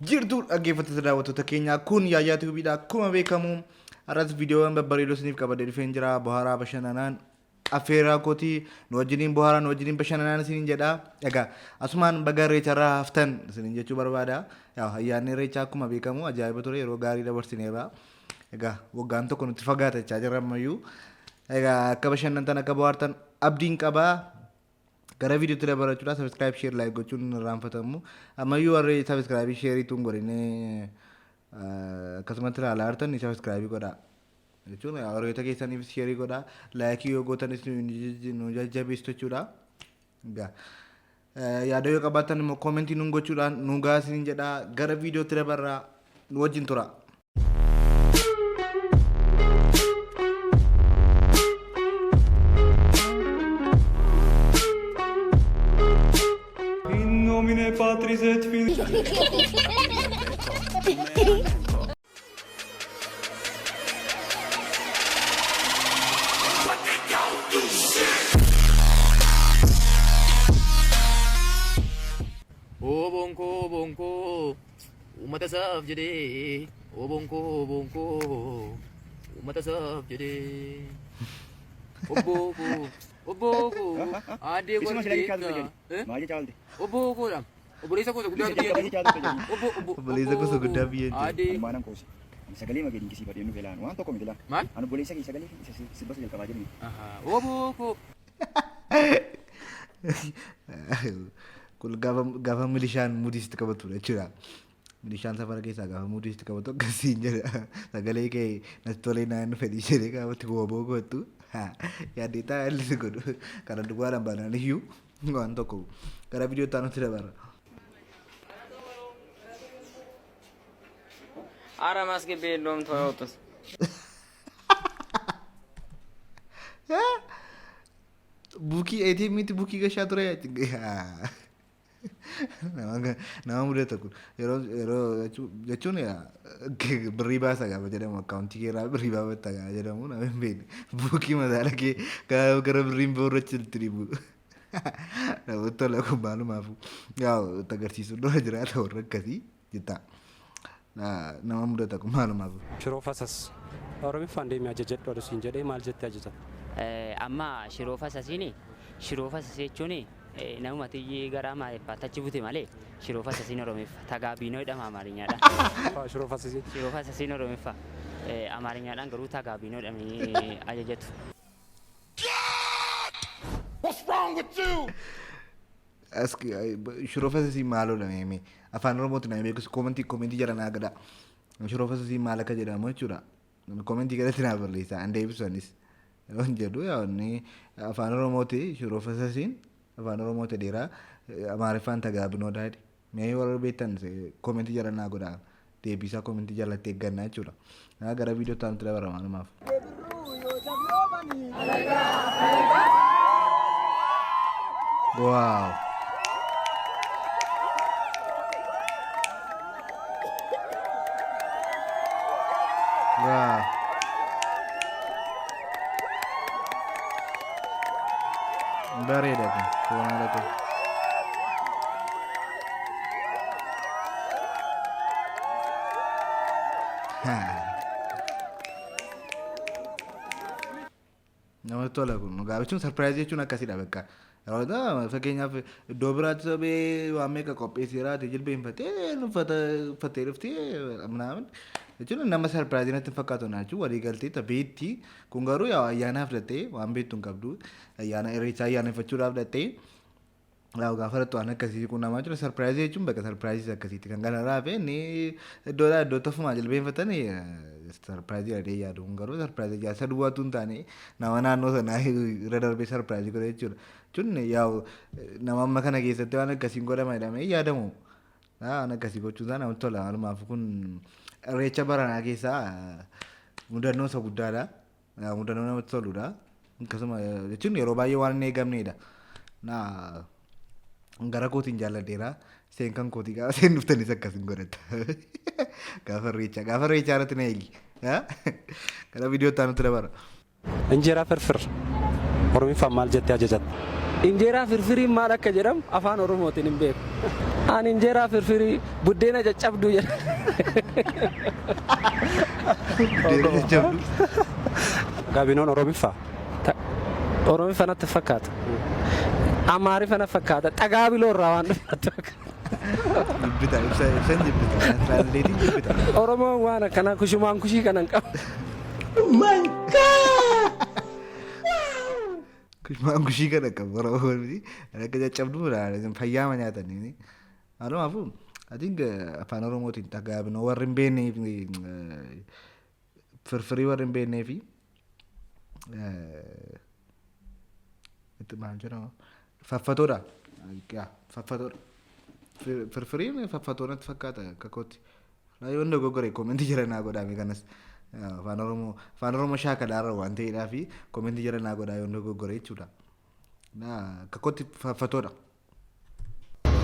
Jirtu dhaggeeffattoota daawwattoota keenyaa, kun Yaayyaa Tube dha. Akkuma beekamu har'as viidiyoowwan babbareedoo isiniif qabadee dhufeen jira. Bohaaraa bashannanaan affeerraa kootii, nu wajjiniin bohaaraa, nu wajjiniin bashannanaan isiniin jedha. Egaa asumaan baga irreecharraa haftan isiniin jechuu barbaada. Yaa ayyaanni irreechaa akkuma beekamu ajaa'iba ture, yeroo gaarii dabarsineerra. Egaa waggaan tokko nutti fagaatachaa jirra ammayyuu. Egaa akka bashannantan, akka bohaartan abdiin qabaa. Gara viidiyootti dabalachuudha, subscribe, share, like gochuun hin irraanfatamu. Ammayyuu warri subscribe, share tun godhinee akkasumatti ilaalaa jirtan ni subscribe godhaa. Jechuun hiriyoota keessaniifis share godhaa. Like yoo gootanis nu jajjabeessitu jechuudha. Egaa yaada yoo qabaattan immoo koomentii nuun gochuudhaan nu gaasiniin jedhaa, gara viidiyootti dabarraa, nu wajjin tura. In nomine Patris et Filii. Oboon koo, oboon koo, uummata isaaf jedhee. Oboon koo, oboon koo, uummata isaaf jedhee. Obboo koo, obboo koo, aaddee Isuma sila jechaa turte wardeessa. jedhi. Maal jechaa oolte? Obboo koodha. Obboleessa koo isa guddaatu biyya Jalqaba jiru. jechaa turte jedhi. Obbo obbo Obboleessa koo isa guddaa biyya jiru. Aaddee. Ani maanan qoosi. Ani sagalee magee dinqisiifadheen dhufe laan waan tokko miti laan. Maal? Ani obboleessa kee sagalee isa sirba isa jalqabaa jedhu miti. Ahaa. Oboo koo. Kun gaafa milishaan mudiisti qabatudha jechuudha. Milishaan safara keessaa gaafa mudiisti qabatu akkasiin jedha. Sagalee kee natti tolee naan fedhii jedhee gaafa itti woboo gootu yaaddee taa'ee illee si godhu. Kana duwwaadhaan baanaan iyyuu waan tokko gara viidiyoo itti aanutti dabarra. አረ ማስገቢያ የለውም ተው ያውጡት። Buukii ATM'tti buukii gashaa ture. Nama mudata kun yeroo jechuun birrii baasa gaafa jedhamu, akkaawuntii kee irraa birrii baafatta gaafa jedhamu, nama hin beekne buukii mataala kee gaafa gara birriin boorrachi itti dhibu. Namatti tola kun maalumaafu yaa itti agarsiisuun dura jiraata warra akkasii jetta. Nama mudata kun maalumaafu. Shiroo fasas Oromiffaan deemee ajajadhu aduu siin jedhee maal jettee ajajatta? Amma shiroo fasasiin, shiroo fasasii jechuun namuma tiyyi gara Amaariffaatti achi bute malee, shiroo fasasiin Oromiffa tagaabiinoo jedhama Amaarinyaadhaan. Shiroo fasasii. Shiroo fasasiin Oromiffa, Amaarinyaadhaan garuu tagaabiinoo jedhamanii ajajatu. Shiroo fasasii maaloodha meemee afaan Oromootti nama beekus koomentii jala naa godhaa. Shiroo fasasii maal akka jedhamu jechuudha. Koomentii galatti naa barreessaa, an deebisanis. Yoon jedhu yaa inni afaan Oromooti, shiroo fasasiin afaan Oromooti dheeraa, Amaariffaan tagaabinoodha jedhe. Mee warra beektan koomentii jala naa godhaa. Deebisaa koomentii jalatti eeggannaa jechuudha. Gara viidiyoo itti aanutti dabara maalumaaf. Wow. Wow. Bareeda kun. Foon kun. Namatti tola kun. Dhugaa jechuun surprise jechuun akkasidha bakka. Yeroo ta'u fakkeenyaaf iddoo biraatti sobee waan meeqa qopheesseeraati jilbeenfatee uffata uffattee dhuftee minaamin jechuun nama surprise natti hin fakkaatu na jechuun walii galtee beekti. Kun garuu yaa ayyaanaaf dhattee waan beektu hin qabdu. Ayyaana irreechaa ayyaaneffachuudhaaf dhattee yaa gaafa dhattu waan akkasii quunnamaa jira. Surprise jechuun bakka surprise akkasiiti. Kan kanarraa hafe inni iddoodhaa iddootti ofumaa jilbeenfatanii surprise jedhee yaadu. Kun garuu surprise ijaarsa duwwaatu hin taane, nama naannoo sanaa irra darbee surprise godhe jechuudha. Jechuun yaa nama amma kana keessatti waan akkasiin godhama jedhamee yaadamu. Waan akkasii gochuun isaa namatti tola. Maalumaaf kun irreecha baranaa keessaa mudannoo isa guddaadha. Mudannoo namatti toludha. Akkasuma jechuun yeroo baay'ee waan hin eegamnedha. Naa gara kootiin jaalladheera. Seen kan kootii gaafa seen dhuftanis akkas hin godhatta. Gaafa irreechaa irratti na eegi. Gara viidiyoo itti aanutti dabara. Injeeraa firfir Oromiffaan maal jettee ajajatta? Injeeraa firfiriin maal akka jedhamu afaan Oromootiin hin beeku. Ani injeeraa firfirii buddeena caccabduu jedha. Buddeena caccabduu. Gaabinoon Oromiffaa. Oromiffa natti fakkaata. Amaariffa natti fakkaata. Dhagaa biloo irraa waan dhufe natti fakkaata. Jibbita ibsa ibsan jibbita. Translating jibbita. Oromoon waan akkanaa kushumaan kushii kana hin qabu. Kushumaan kushii kana qabu Oromoon miti. Akka caccabduu fayyaama nyaatanii. Halumaafuu I think afaan Oromootiin tagaabinoo warri hin beeknee fi firfirii warri hin beeknee fi itti maal jedhama faffatoodha. Yaa faffatoodha. Firfiriin faffatoo natti fakkaata akka kootti. Yoon dogoggore comment jala naa godhaame kanas afaan Oromoo shaakalaarra waan ta'eedhaa fi comment jala naa godhaa yoon dogoggore jechuudha. Akka kootti faffatoodha.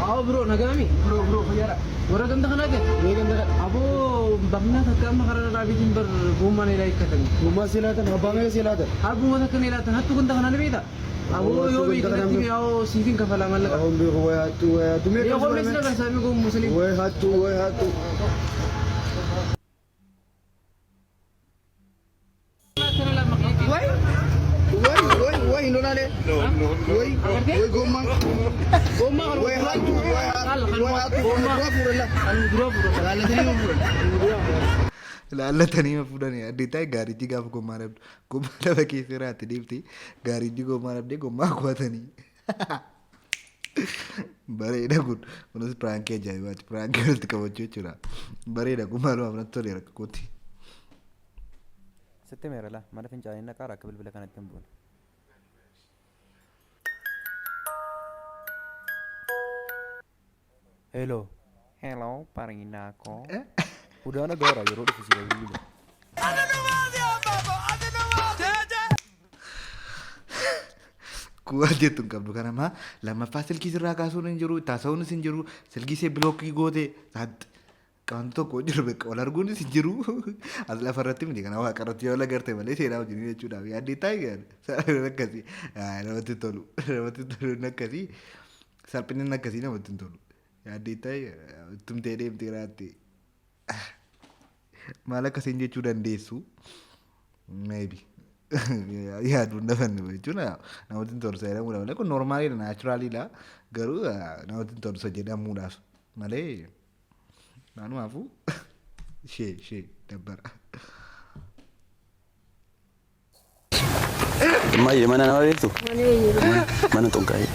Awo bro, nagami. Bro, bro, fayyaadha. Warra ganda kanaa ta'e? Mee ganda kana. Aboo bakna takka amma karaa dhaabitiin bar gommaa na ilaakkatan. Gommaa si laatan, abbaa meeqa si laatan? Abbuma takka na ilaatan, hattu ganda kanaa ni beekta? Aboo yoo beekte natti mi'aawoo siifin kafalaa mallaqa. Ahoon beeku way hattu way hattu meeqa? Yoo qollee sina garsaamii gommu sanii. Way hattu way hattu. Way way way way hin lolaale. Way way gommaa. Gommaa Way hattu way hattu way hattu dura fuudhalla. Dura fuudhalla. Laallatanii fuudhan. Laallatanii ma fuudhanii adda ta'e gaariitti gaafa gommaa dhabdu gommaa lafa keessa irraatti deemte gaariitti gommaa dhabdee gommaa kubatanii. Bareeda kun kunis prank ajaa'ibaati, prank walitti qabachuu jechuudha. Bareeda kun maalumaaf natti toleera kakootti. Sitti meerala mana fincaanii naqaara akka bilbila kanatti hin buune. Hello. Hello, Parinako. Udaana gaara yeroo dhufu si bilbila. Kuwaa jettu hin qabdu kanamaa lammaffaa silkii sirraa kaasuun hin jiru, taasisuunis hin jiru, silkii ishee block goote saatti wanti tokko jiru beekaa wal arguunis hin jiru. As lafarratti miti kana waaqarratti yoo agarte malee seenaa wajjin jechuudhaaf yaaddee taa'e akkasii namatti tolu, namatti tolu akkasii, salphinni akkasii namatti hin tolu, yaaddee taa'e tumtee deemtee raatte maal akkasiin jechuu dandeessu maybe yaaduun dafanne jechuun namatti hin tolu jedhamuudha malee kun normaliidha, naturaliidha, garuu namatti hin tolu jedhamuudhaaf malee maanumaafuu ishee ishee dabbara. Maayye mana nama beektu? Mana xonqaayee.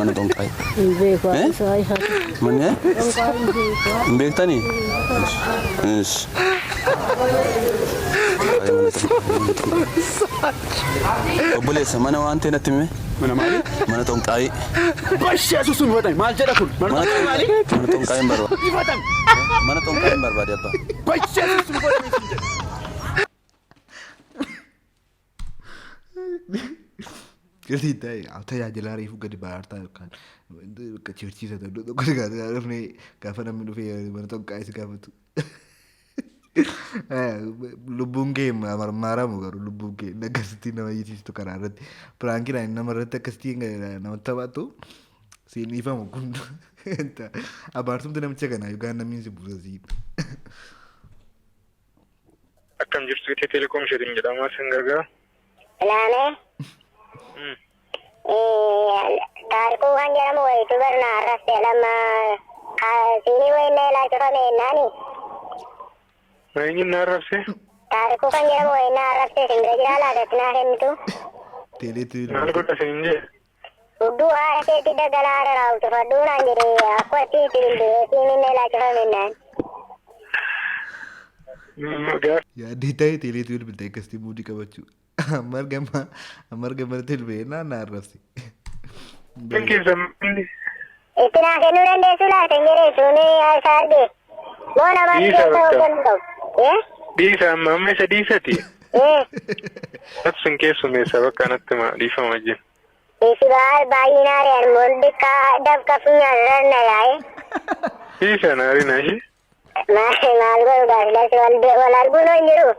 Mana xonqaayee. Hin beeku. Eh? Mana Xonqaayee hin beeku. Hin beektanii? Ish. Mana xonqaayee. Obboleessa mana waan ta'e natti hime? Mana maali? Mana xonqaayee. Bashee susun hubatan maal jedha kun? Mana Mana maali? Mana xonqaayee hin barbaade. Ifatan. Mana xonqaayee hin barbaade abbaa. Bashee susun hubatan isin jedha. Gadi ta'e tajaajila reefu gadi baartaa yookaan bakka chirchiisa iddoo tokko gaafa dhufnee gaafa namni dhufee mana xonqaayee si gaafatu. Lubbuun kee marmaaramu garuu lubbuun kee akkasitti nama hiisistu karaa irratti prankiidhaan nama irratti akkasitti namatti taphatu siin dhiifamu kun abaarsumti namicha kanaa yookaan namni si buusa siin. Akkam jirtu, Itiyoo Telekoom isheetiin jedhama, isin gargaara. Ilaamee. Taarikuu kan jedhamu wayitu barna arrabse lama siinii wayinna ilaalchifame jennaani. Eenyuun na arrabse? Taarikuu kan jedhamu wayinna arrabse isin bira jiraa laatatti naa kennitu. Teeleetti Maal godha isin hin jedhe? Hudduu haadha keetti dagalaa haadha raawwatu naan jedhe akkuma itti bilbilee siiniin na ilaalchifame jennaan. Yaaddee ta'e teeleetti bilbilte akkasitti muudii qabachuu. Amma argama amma argama bilbilee naan na arrabse. Keessa manni Itti naa kennuu dandeessuu laata hin jedhe suuni isa arge. Moo namaan Dhiisa keessa bakka. hoogganuu qabu? Eh? Dhiisa amma amma isa dhiisati. Eh? Natti sin keessummeessa bakka natti ma dhiifama wajjin. Isi baay'ee naari'an molli dafqa funyaan irra yaa'e. Dhiisa naarina ishee. Maal maal godhuudhaaf las wal arguun hin jiru.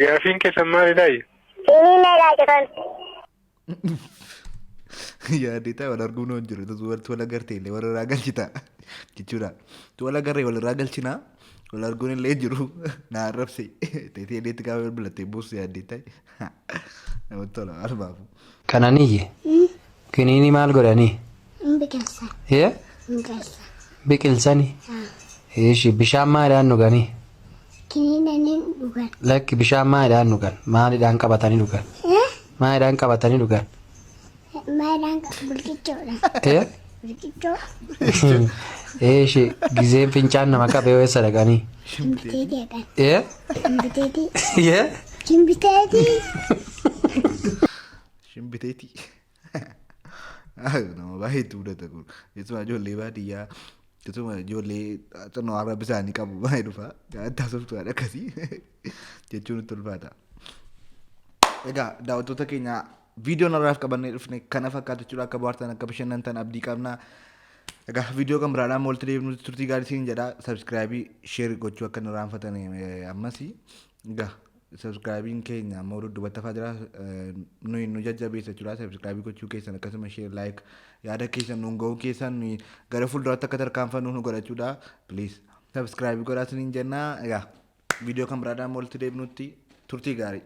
Gaafiin keessan maalidhaa? Siiniin na ilaalchifame. Yaadde ta'a wal arguun hin jiru. Wal agartee illee walirraa galchita jechuudha. Wal agarree walirraa galchinaa. Wal arguun illee jiru. Na arrabse. Teetee illee itti gaafa bilbilattee buusu yaaddee ta'e. Namatti tola almaafu. Kananiyye. Kiniini maal godhanii? Biqilsa. Yee? Biqilsa. Biqilsanii. Ishi bishaan maalidhaan dhuganii? Kiniina ni dhugan. Lakki bishaan maalidhaan dhugan? Maalidhaan qabatanii dhugan? Maalidhaan qabatanii dhugan? Maayidhaan burqichoodha. Yee? Burqichoo. Ishi gizeen fincaan nama qabee eessa dhaqanii? Shimbiteetiidhaan. Yee? Shimbiteetii. Yee? Shimbiteetii. Shimbiteetii. Nama baay'eetu mudata kun. Keessumaa ijoollee baadiyyaa keessumaa ijoollee xinnoo arraba isaanii qabu baay'ee dhufa. Nyaata haasoftuudhaan akkasii jechuun nutti ulfaata. Egaa daawwattoota keenya viidiyoon har'aaf qabannee dhufne kana fakkaatu jechuudha akka bohaartan akka bashannantan abdii qabna. Egaa viidiyoo kan biraadhaan walitti deebinu turtii gaarii siin jedha. Subscribe share gochuu akka hin irraanfatan ammas. Egaa subscribeiin keenya ammoo dudduubatti hafaa jira. Nuyi nu jajjabeessa jechuudha. Subscribe gochuu keessan akkasuma share like yaada keessan nuun ga'uu keessan nuyi gara fuulduraatti akka tarkaanfannu nu godhachuudha. Please subscribe godhaa isiniin jenna. Egaa viidiyoo kan biraadhaan walitti deebinutti turtii gaarii.